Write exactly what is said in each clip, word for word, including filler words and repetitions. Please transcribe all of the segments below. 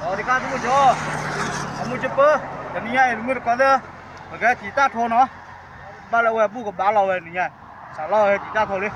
สวัสดีครับทุกผู้ชม เอามือจะเปิ้ล เดี๋ยวนี้ไงมือก่อนเด้อ โอเค จีต้าโทรเนาะ บ้านเราเว้ย บุกกับบาสเราเว้ย นี่ไง สาวเราเว้ย จีต้าโทรเลย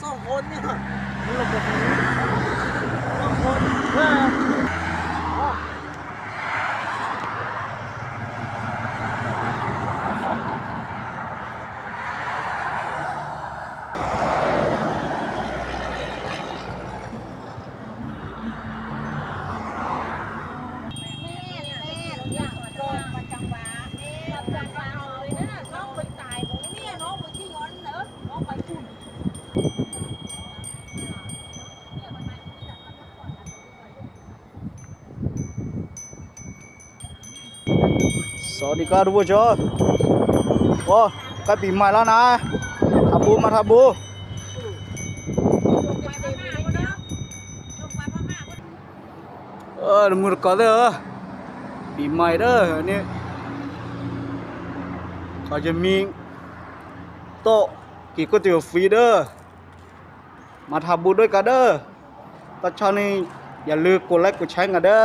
สองคนเนี่ย มันหลบแบบนี้ สองคน เออ สวัสดีครับทุกผู้ชม โอ้ ใกล้ปีใหม่แล้วนะ ทำบุญมาทำบุญ เออ มื้อก่อนเด้อ ปีใหม่เด้อ อันนี้ เขาจะมีโต๊ะกินก๋วยเตี๋ยวฟรีเด้อ มาทำบุญด้วยกันเด้อ ถ้าชอบนี่อย่าลืมกดไลค์กดแชร์กันเด้อ